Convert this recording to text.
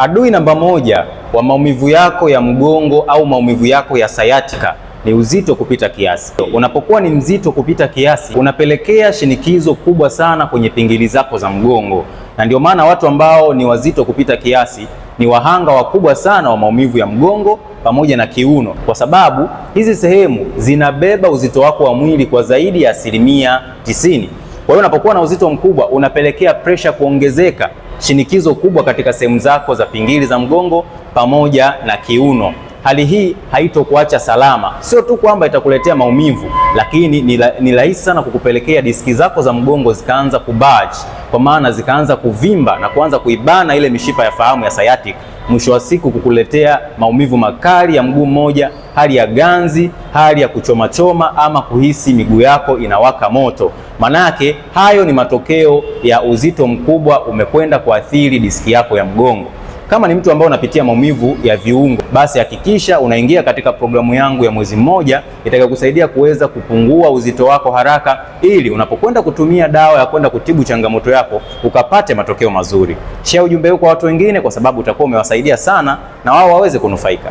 Adui namba moja wa maumivu yako ya mgongo au maumivu yako ya sciatica ni uzito kupita kiasi. Unapokuwa ni mzito kupita kiasi, unapelekea shinikizo kubwa sana kwenye pingili zako za mgongo, na ndio maana watu ambao ni wazito kupita kiasi ni wahanga wakubwa sana wa maumivu ya mgongo pamoja na kiuno, kwa sababu hizi sehemu zinabeba uzito wako wa mwili kwa zaidi ya 90%. Kwa hiyo unapokuwa na uzito mkubwa unapelekea presha kuongezeka, shinikizo kubwa katika sehemu zako za pingili za mgongo pamoja na kiuno. Hali hii haitokuacha salama. Sio tu kwamba itakuletea maumivu, lakini ni rahisi sana kukupelekea diski zako za mgongo zikaanza kubulge, kwa maana zikaanza kuvimba na kuanza kuibana ile mishipa ya fahamu ya sciatic, mwisho wa siku kukuletea maumivu makali ya mguu mmoja, hali ya ganzi, hali ya kuchomachoma ama kuhisi miguu yako inawaka moto. Manake hayo ni matokeo ya uzito mkubwa umekwenda kuathiri diski yako ya mgongo. Kama ni mtu ambaye unapitia maumivu ya viungo, basi hakikisha unaingia katika programu yangu ya mwezi mmoja itakayokusaidia kuweza kupungua uzito wako haraka, ili unapokwenda kutumia dawa ya kwenda kutibu changamoto yako ukapate matokeo mazuri. Share ujumbe huu kwa watu wengine, kwa sababu utakuwa umewasaidia sana na wao waweze kunufaika.